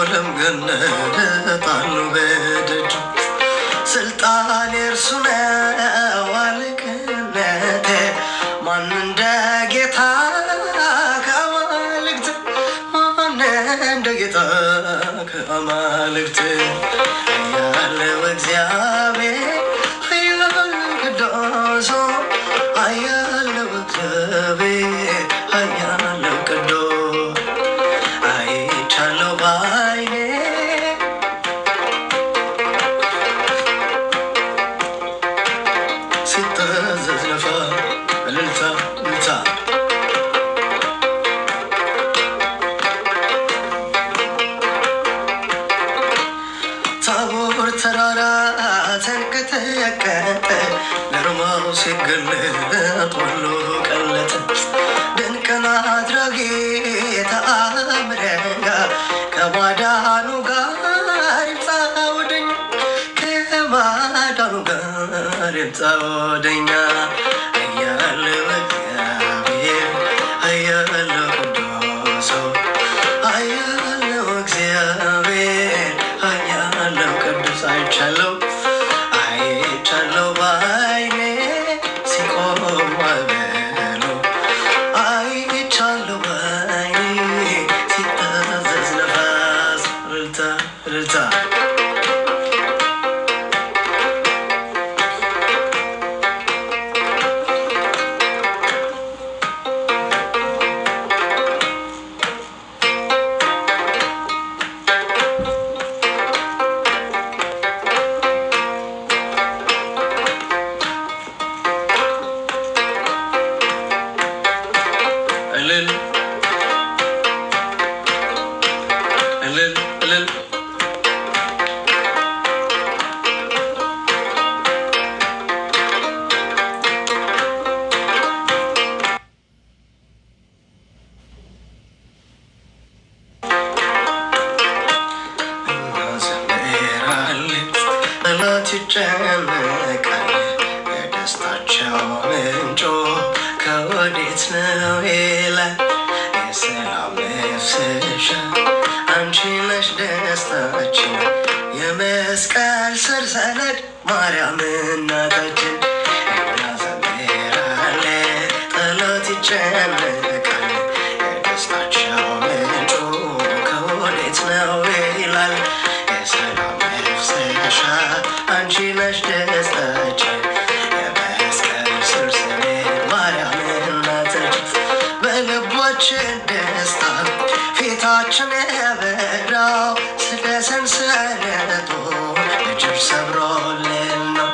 ለም ገነት አሉ በደጁ። ስልጣን የእርሱ ነው አለቅነቴ፣ ማን እንደ ጌታ ከአማልክት፣ ማን እንደ ጌታ ከአማልክት። ያለው እግዚአብሔር ኃያል ቅዱስ፣ ኃያል እግዚአብሔር ኃያል ቅዱስ፣ አይቻለሁ ባይኔ። ሲታዘዝ ነፋ እልልታ እልልታ። ታቦር ተራራ ተንቀጠቀጠ፣ ግርማው ሲገለጥ ሁሉ ቀለጠ። ድንቅን አድራጊ ተአምረኛ፣ ከማዳኑ ጋር ይምጣ ወደኛ፣ ከማዳኑ ጋር ይምጣ ወደኛ። እያለው እግዚአብሔር እያለው ቅዱስ፣ አያለው እግዚአብሔር አያለው ቅዱስ። አይቻለው አይቻለው ባይኔ ሲቆም ማዕበሉ፣ አይቻለው ባይኔ ሲታዘዝ ነፋስ። እልልታ እልልታ። እልል እልል እልል። እናዘምራለን፣ ጠላት ይጨነቃል። የደስታቸው ምንጮ ከወዴት ነው ይላል። የሰላም መፍሰሻ አንቺ ነሽ ደስታችን፣ የመስቀል ስር ሰነድ ማርያም እናታችን። እናዘምራለን፣ ጠላት ይጨነቃል። የደስታቸው ምንጮ ከወዴት ነው ይላል። የሰላም መፍሰሻ አንቺ ነሽ ደስታችን፣ የመስቀል ስር ሰነድ ማርያም እናታችን። በልባችን ደስታ ፊታችን ያበራው ስለ ሰንሰለቱ እጅግ ሰብሮልን ነው።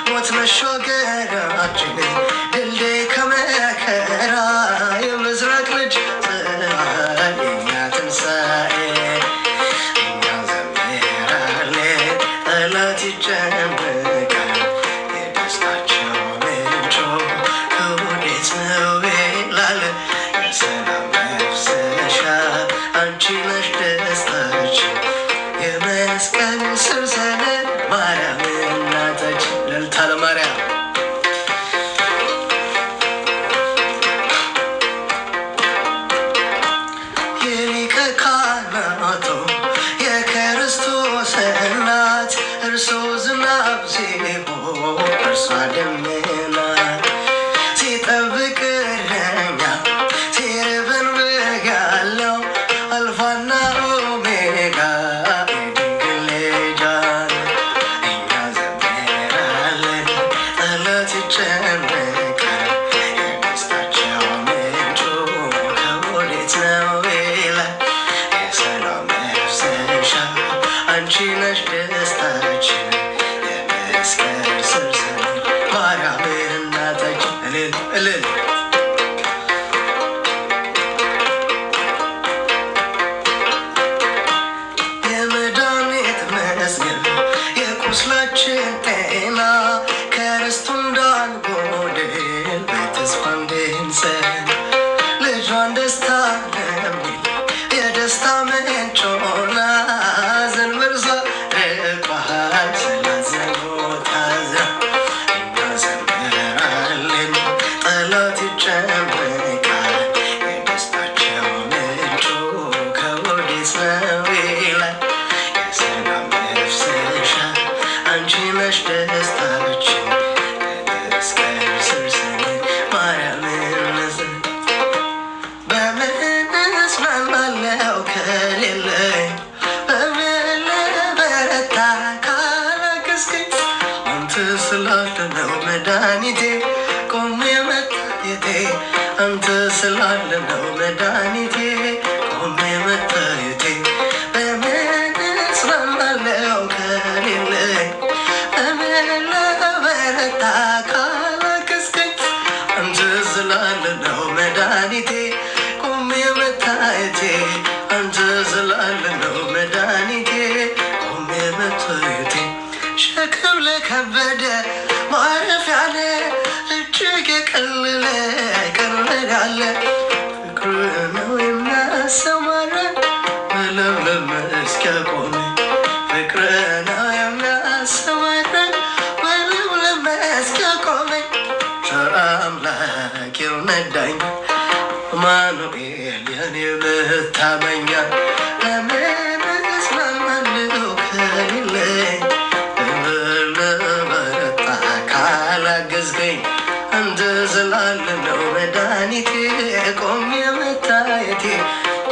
ሞት መሻገራችን ድልድይ ከመከራ፣ የምስራቅ ልጅ ፀሐይ የእኛ ትንሣኤ። እኛ ዘምራለን፣ ጠላት ይጨነቃል። የደስታቸው ምንጮ ከወዴት ነው ይላል። የሰላም መፍሰሻ አንቺ ነሽ ደስታችን፣ የመስቀል ስር ሰነድ ማርያም እናታችን። እልልታ ለማርያም። የሊቀ ካህናቱ የክርስቶስ እናት፣ እርሱ ዝናብ ሲሆን እርሷ ደመና፣ ሲጠብቅ እረኛ ሲርበን በግ ያለው፣ አልፋና ኦሜጋ የድንግል ልጇ። እኛ ዘምራለን፣ ጠላት ይጨነቃል። የደስታቸው ምንጩ ከወዴት ነው ይላል። የሰላም መፍሰሻ አንቺ ነሽ ደስታችን፣ የመስቀል ስር ሰነድ ማርያም እናታችን። እልል እልል። የመድኃኒት መዝገብ የቁስላችን ጤና፣ ከርስቱ እንዳንጎድል በተስፋ እንድንጸና፣ ልጇን ደስታ ለሚል የደስታ ምንጭ ሆና ሐዘን በእርሷ ርቆ ያለ ፍቅር ነው የሚያሰማራን በለምለም መስክ ያቆመኝ። ፍቅር ነው የሚያሰማራን በለምለም መስክ ያቆመኝ። ቸር አምላክ ነዳኝ አማኑኤል የኔ መታመኛ። ለምን እስማማለሁ ከሌለኝ በረታ ካላገዝከኝ? አንተ ስላለ ነው መድኃኒቴ ቆሜ መታየቴ።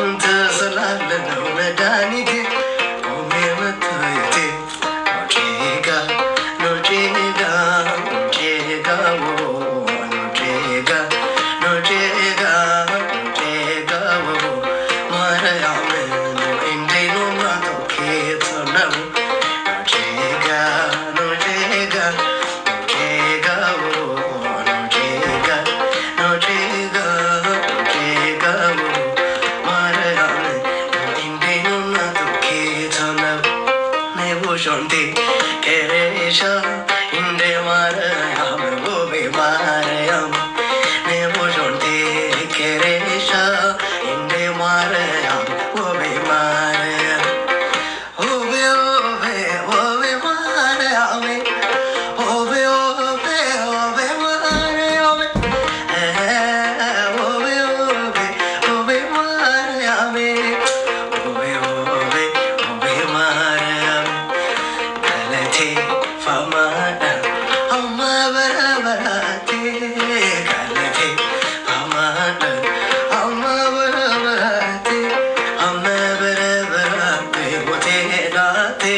አንተ ስላለ ነው መድኃኒቴ ቆሜ መታየቴ። ኖቼጋ ኖቼጋ ኖቼጋ ኖቼጋ ኖቼጋ ኖቼጋ ማርያም እንዴኖ ቶኬቶ ነው። ኖቼጋ ኖቼጋ ኖቼጋ ኖቼጋ ኖቼጋ ኖቼጋ ማርያም እንዴኖ ቶኬቶ ነው። ንቡሾንቲ ኬሬሻ እንደ ማርያም ውቤ ማርያም። ንቡሾንቲ ኬሬሻ እንደ ማርያም ውቤ ማርያም። ውቤ ውቤ ውቤ ማርያም ውቤ ውቤ ውቤ ማርያም ውቤ ውቤ ውቤ ማርያም ውቤ ውቤ ውቤ ማርያም። Galate famada amma barabarate። Galate famada amma barabarate amma barabarate mote date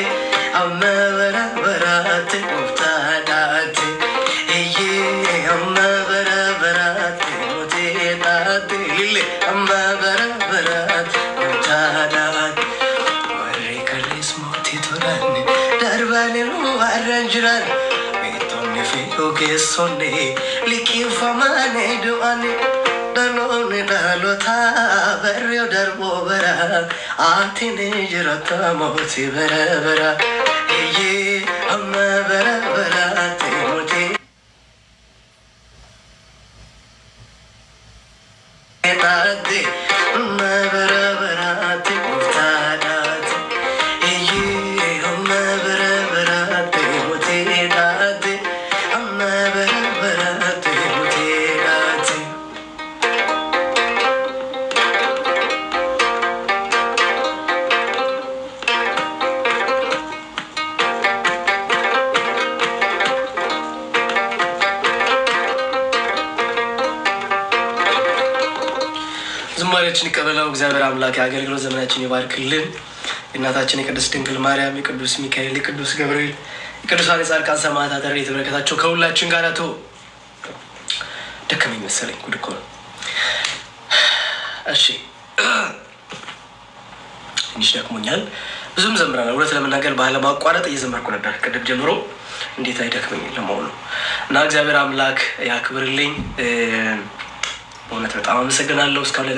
amma barabarate mufta date እዬ amma barabarate mote date lile amma barabarate mufta date። Warri kalees mootii turan darbaniiru warraan jiran. Beektonni fi ogeessonni liqeeffamanii du'an. Dhaloonni dhaloota barri darboo bara ati ni jirata mootii bara bara. Eeyyee amma bara baraatti mootii taate amma bara baraatti gooftaadhaati. Eeyyee amma bara baraatti mootii taate amma bara baraatti mootii taate። ዝማሬያችን ይቀበለው እግዚአብሔር አምላክ። የአገልግሎት ዘመናችን ይባርክልን። የእናታችን የቅድስት ድንግል ማርያም፣ የቅዱስ ሚካኤል፣ የቅዱስ ገብርኤል፣ የቅዱሳን የጻድቃን ሰማዕታት ረድኤት በረከታቸው ከሁላችን ጋር ትሁን። ደከመኝ መሰለኝ፣ ጉድ እኮ ነው። እሺ ትንሽ ደክሞኛል። ብዙም ዘምረናል። እውነት ለመናገር ባለማቋረጥ እየዘመርኩ ነበር ቅድም ጀምሮ። እንዴት አይደክመኝ ለመሆኑ? እና እግዚአብሔር አምላክ ያክብርልኝ። በእውነት በጣም አመሰግናለሁ እስካሁን።